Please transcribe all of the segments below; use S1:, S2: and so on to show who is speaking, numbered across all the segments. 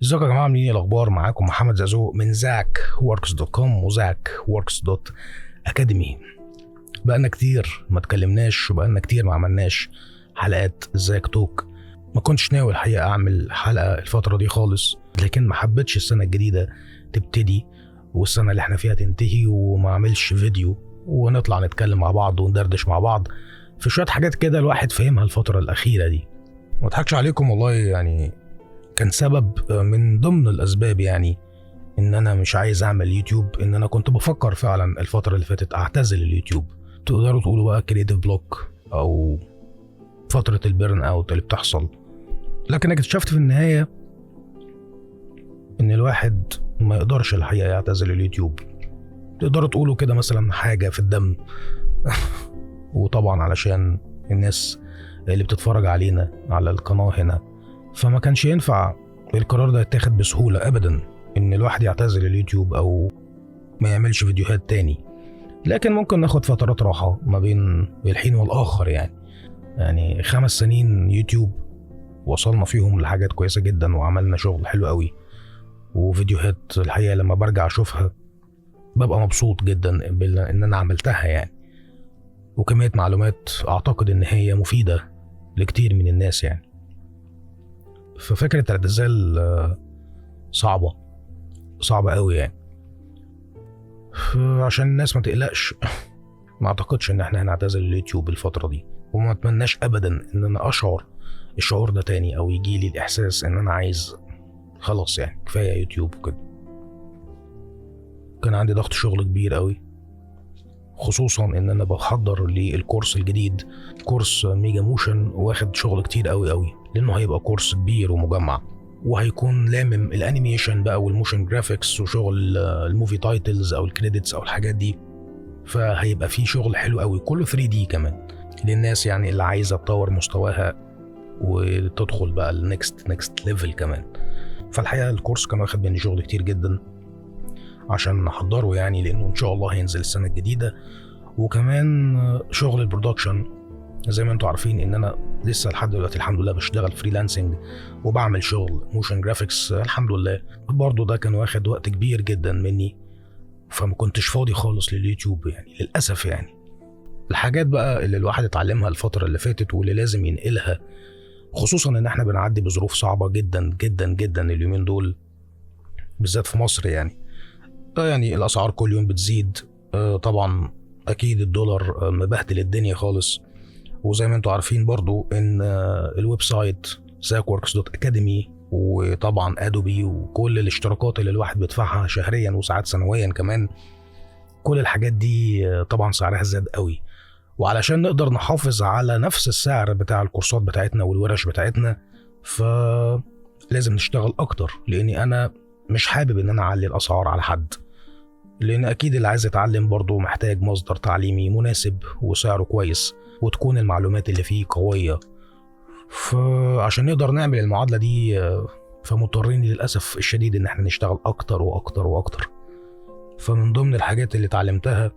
S1: ازيكم يا جماعه، عاملين ايه؟ الاخبار؟ معاكم محمد زازو من زاك وركس dot com وزاك وركس dot academy. بقالنا كتير ما اتكلمناش وبقالنا كتير ما عملناش حلقات زاك talk. ما كنتش ناوي الحقيقة اعمل حلقة الفترة دي خالص، لكن ما حبيتش السنة الجديدة تبتدي والسنة اللي احنا فيها تنتهي وما اعملش فيديو ونطلع نتكلم مع بعض وندردش مع بعض في شوية حاجات كده الواحد فهمها الفترة الاخيرة دي. ما اضحكش عليكم والله، يعني كان سبب من ضمن الأسباب يعني إن أنا مش عايز أعمل يوتيوب، إن أنا كنت بفكر فعلا الفترة اللي فاتت أعتزل اليوتيوب. تقدروا تقولوا بقى creative block أو فترة ال burn out اللي بتحصل. لكن اكتشفت في النهاية إن الواحد ما يقدرش الحقيقة يعتزل اليوتيوب. تقدروا تقولوا كده مثلا حاجة في الدم وطبعا علشان الناس اللي بتتفرج علينا على القناة هنا، فما كانش ينفع القرار ده يتاخد بسهولة أبدا، إن الواحد يعتزل اليوتيوب أو ما يعملش فيديوهات تاني. لكن ممكن ناخد فترات راحة ما بين الحين والآخر. يعني 5 سنين يوتيوب وصلنا فيهم لحاجات كويسة جدا وعملنا شغل حلو قوي، وفيديوهات الحقيقة لما برجع أشوفها ببقى مبسوط جدا إن أنا عملتها يعني، وكمية معلومات أعتقد إن هي مفيدة لكتير من الناس يعني. ففكرة الاعتزال صعبة صعبة قوي يعني، عشان الناس ما تقلقش ما اعتقدش ان احنا هنعتزل اليوتيوب الفترة دي، وما اتمناش ابدا ان انا اشعر الشعور ده تاني او يجيلي الاحساس ان انا عايز خلاص يعني كفاية يوتيوب وكده. كان عندي ضغط شغل كبير قوي، خصوصا ان انا بحضر للكورس الجديد، كورس ميجا موشن، واخد شغل كتير قوي قوي لانه هيبقى كورس كبير ومجمع، وهيكون لامم ال animation بقى وال motion graphics وشغل ال movie titles او ال credits او الحاجات دي. فهيبقى فيه شغل حلو قوي كله 3D كمان للناس يعني اللي عايزه تطور مستواها وتدخل بقى ال next level كمان. فالحقيقة الكورس كان واخد مني شغل كتير جدا عشان نحضره يعني، لانه ان شاء الله هينزل السنة الجديدة. وكمان شغل ال production زي ما انتم عارفين ان انا لسه لحد دلوقتي الحمد لله بشتغل freelancing وبعمل شغل motion graphics الحمد لله. برضو ده كان واخد وقت كبير جدا مني، فما كنتش فاضي خالص لليوتيوب يعني للاسف. يعني الحاجات بقى اللي الواحد اتعلمها الفترة اللي فاتت واللي لازم ينقلها، خصوصا ان احنا بنعدي بظروف صعبة جدا جدا جدا اليومين دول بالذات في مصر يعني. يعني الاسعار كل يوم بتزيد، طبعا اكيد الدولار مبهدل الدنيا خالص. وزي ما انتم عارفين برضو ان ال website zakworks.academy وطبعا ادوبي وكل الاشتراكات اللي الواحد بيدفعها شهريا وساعات سنويا كمان، كل الحاجات دي طبعا سعرها زاد قوي. وعلشان نقدر نحافظ على نفس السعر بتاع الكورسات بتاعتنا والورش بتاعتنا فلازم نشتغل اكتر، لاني انا مش حابب ان انا اعلي الاسعار على حد، لان اكيد اللي عايز يتعلم برضو محتاج مصدر تعليمي مناسب وسعره كويس وتكون المعلومات اللي فيه قوية. فعشان نقدر نعمل المعادلة دي فمضطرين للأسف الشديد ان احنا نشتغل اكتر واكتر واكتر. فمن ضمن الحاجات اللي اتعلمتها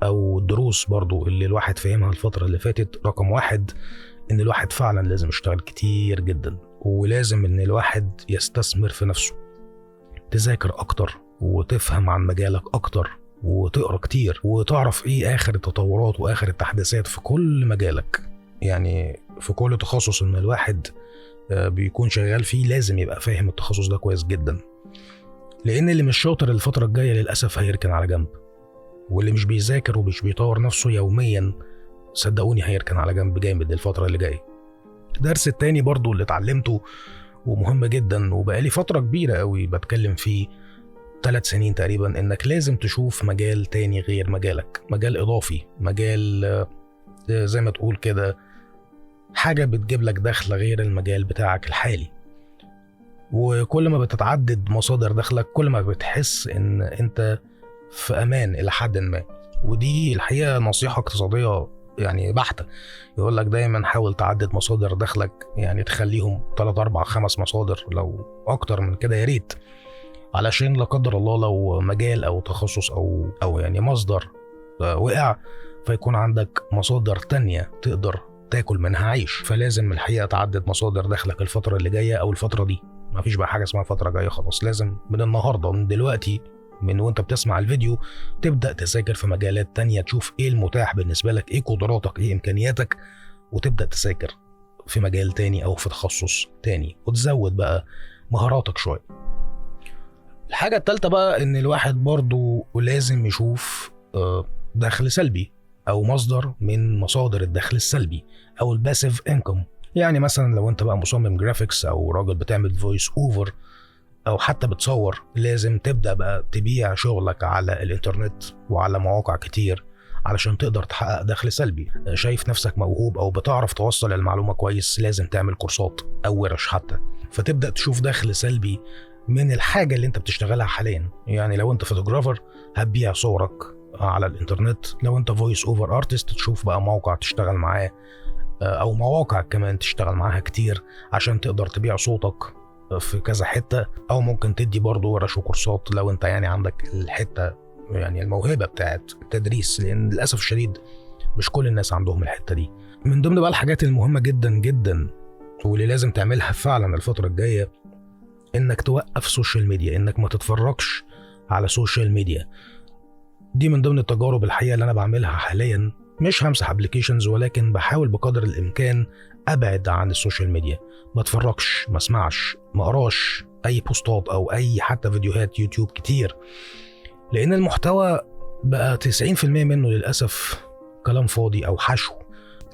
S1: او الدروس برضو اللي الواحد فهمها الفترة اللي فاتت، رقم 1 ان الواحد فعلا لازم يشتغل كتير جدا، ولازم ان الواحد يستثمر في نفسه، تذاكر اكتر وتفهم عن مجالك اكتر وتقرا كتير وتعرف ايه اخر التطورات واخر التحديثات في كل مجالك. يعني في كل تخصص ان الواحد بيكون شغال فيه لازم يبقى فاهم التخصص ده كويس جدا، لان اللي مش شاطر الفترة الجاية للاسف هيركن على جنب، واللي مش بيذاكر ومش بيطور نفسه يوميا صدقوني هيركن على جنب جامد الفترة اللي جاية. الدرس التاني برضو اللي اتعلمته ومهم جدا وبقالي فترة كبيرة قوي بتكلم فيه 3 سنين تقريبا، انك لازم تشوف مجال تاني غير مجالك، مجال اضافي، مجال زي ما تقول كده حاجة بتجيب لك دخل غير المجال بتاعك الحالي. وكل ما بتتعدد مصادر دخلك كل ما بتحس ان انت في امان الى حد ما. ودي الحقيقة نصيحة اقتصادية يعني بحتة، يقول لك دايما حاول تعدد مصادر دخلك، يعني تخليهم 3 4 5 مصادر، لو اكتر من كده يا ريت، علشان لا قدر الله لو مجال او تخصص او يعني مصدر وقع فيكون عندك مصادر تانية تقدر تاكل منها عيش. فلازم الحقيقة تعدد مصادر دخلك الفترة اللي جاية او الفترة دي. ما فيش بقى حاجة اسمها فترة جاية خلاص، لازم من النهارده، من دلوقتي، من وانت بتسمع الفيديو تبدا تذاكر في مجالات تانية، تشوف ايه المتاح بالنسبة لك، ايه قدراتك، ايه امكانياتك، وتبدا تذاكر في مجال تاني او في تخصص تاني، وتزود بقى مهاراتك شوية. الحاجة التالتة بقى ان الواحد برضو لازم يشوف دخل سلبي او مصدر من مصادر الدخل السلبي او ال passive income. يعني مثلا لو انت بقى مصمم graphics او راجل بتعمل voice over او حتى بتصور، لازم تبدا بقى تبيع شغلك على الانترنت وعلى مواقع كتير علشان تقدر تحقق دخل سلبي. شايف نفسك موهوب او بتعرف توصل المعلومة كويس، لازم تعمل كورسات او ورش حتى، فتبدا تشوف دخل سلبي من الحاجة اللي انت بتشتغلها حاليا. يعني لو انت photographer هتبيع صورك على الانترنت، لو انت voice over artist تشوف بقى موقع تشتغل معاه او مواقع كمان تشتغل معاها كتير عشان تقدر تبيع صوتك في كذا حتة، او ممكن تدي برضو ورش وكورسات لو انت يعني عندك الحتة، يعني الموهبة بتاعت التدريس، لان للاسف الشديد مش كل الناس عندهم الحتة دي. من ضمن بقى الحاجات المهمة جدا جدا واللي لازم تعملها فعلا الفترة الجاية، انك توقف social media، انك ما تتفرجش على social media. دي من ضمن التجارب الحقيقة اللي انا بعملها حاليا. مش همسح applications، ولكن بحاول بقدر الامكان ابعد عن ال social media، ما اتفرجش، ما اسمعش، ما اقراش اي بوستات او اي حتى فيديوهات يوتيوب كتير، لان المحتوى بقى 90% منه للاسف كلام فاضي او حشو.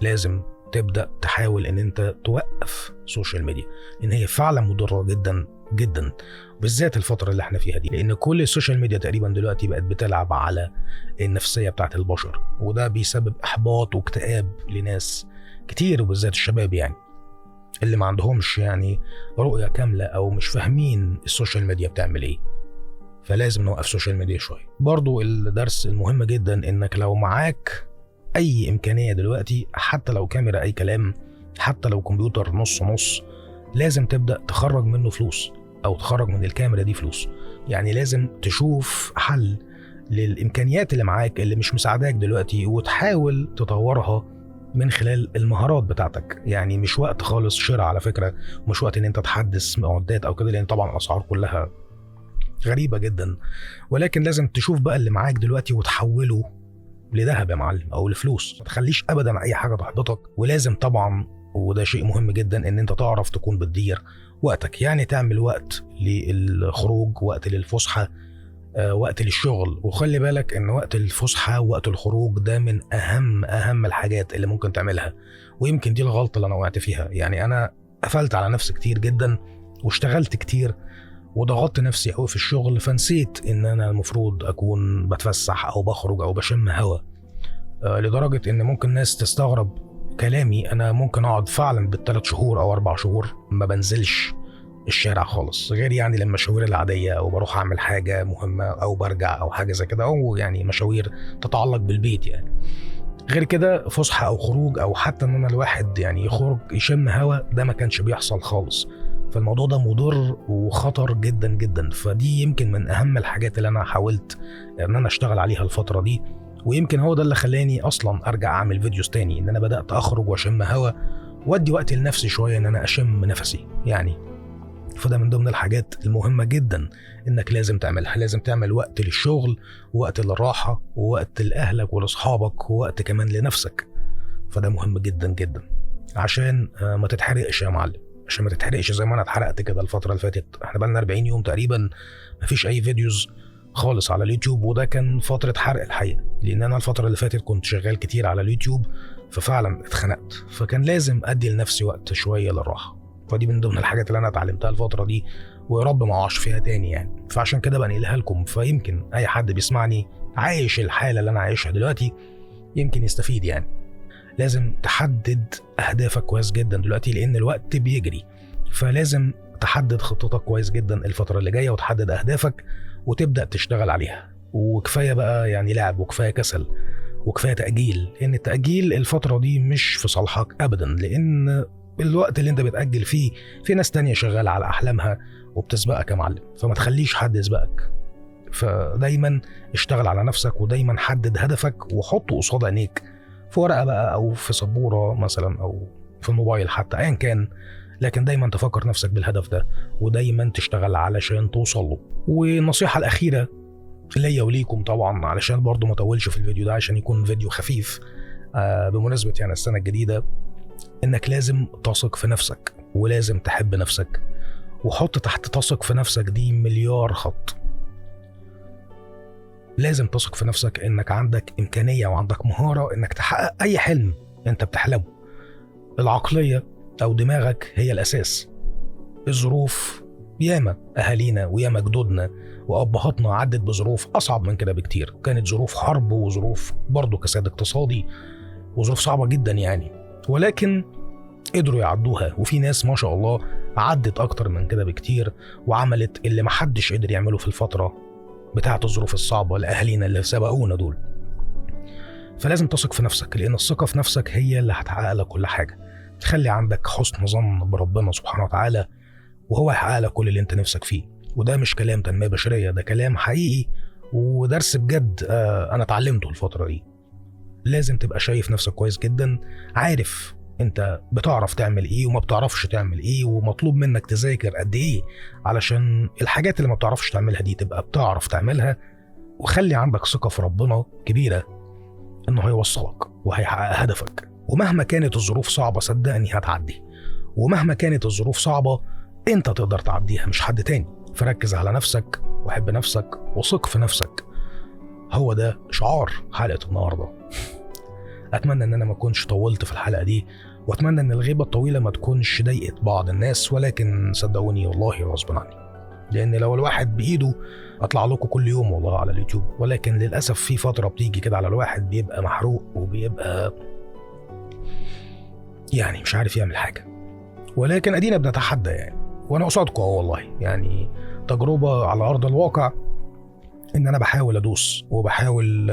S1: لازم تبدا تحاول ان انت توقف social media، لان هي فعلا مضرة جدا جدا، بالذات الفترة اللي احنا فيها دي، لان كل ال social media تقريبا دلوقتي بقت بتلعب على النفسية بتاعت البشر، وده بيسبب احباط واكتئاب لناس كتير، وبالذات الشباب يعني اللي ما عندهمش يعني رؤية كاملة او مش فاهمين ال social media بتعمل ايه. فلازم نوقف social media شوية. برضو الدرس المهم جدا انك لو معاك اي امكانية دلوقتي، حتى لو كاميرا اي كلام، حتى لو كمبيوتر نص نص، لازم تبدأ تخرج منه فلوس او تخرج من الكاميرا دي فلوس. يعني لازم تشوف حل للامكانيات اللي معاك اللي مش مساعداك دلوقتي، وتحاول تطورها من خلال المهارات بتاعتك. يعني مش وقت خالص شراء على فكرة، مش وقت ان انت تحدث معدات او كده، لان طبعا الاسعار كلها غريبة جدا، ولكن لازم تشوف بقى اللي معاك دلوقتي وتحوله لذهب يا معلم او لفلوس. ما تخليش ابدا اي حاجة تحبطك. ولازم طبعا، وده شيء مهم جدا، ان انت تعرف تكون بتدير وقتك، يعني تعمل وقت للخروج، وقت للفسحة، وقت للشغل. وخلي بالك ان وقت الفسحة ووقت الخروج ده من اهم الحاجات اللي ممكن تعملها، ويمكن دي الغلطة اللي انا وقعت فيها. يعني انا قفلت على نفسي كتير جدا واشتغلت كتير وضغطت نفسي قوي في الشغل، فنسيت ان انا المفروض اكون بتفسح او بخرج او بشم هوا، لدرجة ان ممكن ناس تستغرب كلامي. انا ممكن اقعد فعلا بال3 شهور او 4 شهور ما بنزلش الشارع خالص، غير يعني للمشاوير العادية او بروح اعمل حاجة مهمة او برجع او حاجة زي كده، او يعني مشاوير تتعلق بالبيت يعني. غير كده فسحة او خروج او حتى ان انا الواحد يعني يخرج يشم هوا، ده ما كانش بيحصل خالص. فالموضوع ده مضر وخطر جدا جدا. فدي يمكن من اهم الحاجات اللي انا حاولت ان انا اشتغل عليها الفترة دي، ويمكن هو ده اللي خلاني اصلا ارجع اعمل videos تاني، ان انا بدات اخرج واشم هوا وادي وقت لنفسي شوية ان انا اشم نفسي يعني. فده من ضمن الحاجات المهمة جدا انك لازم تعملها. لازم تعمل وقت للشغل، ووقت للراحة، ووقت لاهلك ولاصحابك، ووقت كمان لنفسك. فده مهم جدا جدا عشان ما تتحرقش يا معلم، عشان ما تتحرقش زي ما انا اتحرقت كده الفترة اللي فاتت. احنا بقالنا 40 يوم تقريبا مفيش اي videos خالص على اليوتيوب، وده كان فترة حرق الحقيقة، لان انا الفترة اللي فاتت كنت شغال كتير على اليوتيوب، ففعلا اتخنقت، فكان لازم ادي لنفسي وقت شوية للراحة. فدي من ضمن الحاجات اللي انا اتعلمتها الفترة دي، ويا رب ما اقعش فيها تاني يعني. فعشان كده بنقلها لكم، فيمكن اي حد بيسمعني عايش الحالة اللي انا عايشها دلوقتي يمكن يستفيد يعني. لازم تحدد اهدافك كويس جدا دلوقتي، لان الوقت بيجري، فلازم تحدد خطتك كويس جدا الفترة اللي جاية، وتحدد اهدافك وتبدا تشتغل عليها. وكفاية بقى يعني لعب، وكفاية كسل، وكفاية تاجيل، لان التاجيل الفترة دي مش في صالحك ابدا، لان الوقت اللي انت بتاجل فيه في ناس تانية شغالة على احلامها وبتسبقك يا معلم، فما تخليش حد يسبقك. فدايما اشتغل على نفسك، ودايما حدد هدفك وحطه قصاد عينيك في ورقة بقى او في سبورة مثلا او في الموبايل حتى، ايا كان. لكن دايما تفكر نفسك بالهدف ده ودايما تشتغل علشان توصل له. والنصيحة الأخيرة ليا وليكم طبعا، علشان برضو ما اطولش في الفيديو ده عشان يكون فيديو خفيف بمناسبة يعني السنة الجديدة، انك لازم تثق في نفسك ولازم تحب نفسك، وحط تحت تثق في نفسك دي مليار خط. لازم تثق في نفسك انك عندك امكانية وعندك مهارة انك تحقق اي حلم انت بتحلمه. العقلية او دماغك هي الاساس. الظروف ياما اهالينا وياما جدودنا وابهاتنا عدت بظروف اصعب من كده بكتير، كانت ظروف حرب وظروف برضو كساد اقتصادي وظروف صعبة جدا يعني، ولكن قدروا يعدوها. وفي ناس ما شاء الله عدت اكتر من كده بكتير وعملت اللي محدش قدر يعمله في الفترة بتاعة الظروف الصعبة لأهالينا اللي سبقونا دول. فلازم تثق في نفسك، لأن الثقة في نفسك هي اللي هتحقق لك كل حاجة. خلي عندك حسن ظن بربنا سبحانه وتعالى وهو هيحقق لك كل اللي انت نفسك فيه. وده مش كلام تنمية بشرية، ده كلام حقيقي ودرس بجد أنا اتعلمته الفترة دي. لازم تبقى شايف نفسك كويس جدا، عارف انت بتعرف تعمل ايه وما بتعرفش تعمل ايه، ومطلوب منك تذاكر قد ايه علشان الحاجات اللي ما بتعرفش تعملها دي تبقى بتعرف تعملها. وخلي عندك ثقة في ربنا كبيرة انه هيوصلك وهيحقق هدفك، ومهما كانت الظروف صعبة صدقني هتعدي، ومهما كانت الظروف صعبة انت تقدر تعديها مش حد تاني. فركز على نفسك وحب نفسك وثق في نفسك. هو ده شعار حلقة النهاردة. أتمنى أن أنا ما كنتش طولت في الحلقة دي، وأتمنى أن الغيبة الطويلة ما تكونش ضايقت بعض الناس، ولكن صدقوني والله غصب عني، لأن لو الواحد بإيده أطلع لكم كل يوم والله على اليوتيوب، ولكن للأسف في فترة بتيجي كده على الواحد بيبقى محروق وبيبقى يعني مش عارف يعمل حاجة، ولكن أدينا بنتحدى يعني، وأنا قصادكم والله يعني تجربة على أرض الواقع إن أنا بحاول أدوس وبحاول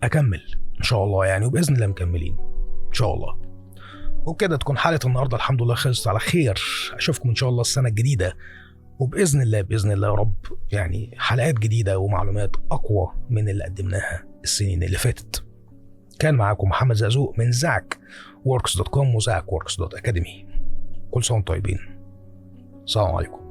S1: أكمل إن شاء الله يعني، وبإذن الله مكملين إن شاء الله. وبكده تكون حلقة النهاردة الحمد لله خلصت على خير. أشوفكم إن شاء الله السنة الجديدة، وبإذن الله بإذن الله يا رب يعني حلقات جديدة ومعلومات أقوى من اللي قدمناها السنين اللي فاتت. كان معاكم محمد زقزوق من زاك works.com وزاك works.academy. كل سنة وانتم طيبين. السلام عليكم.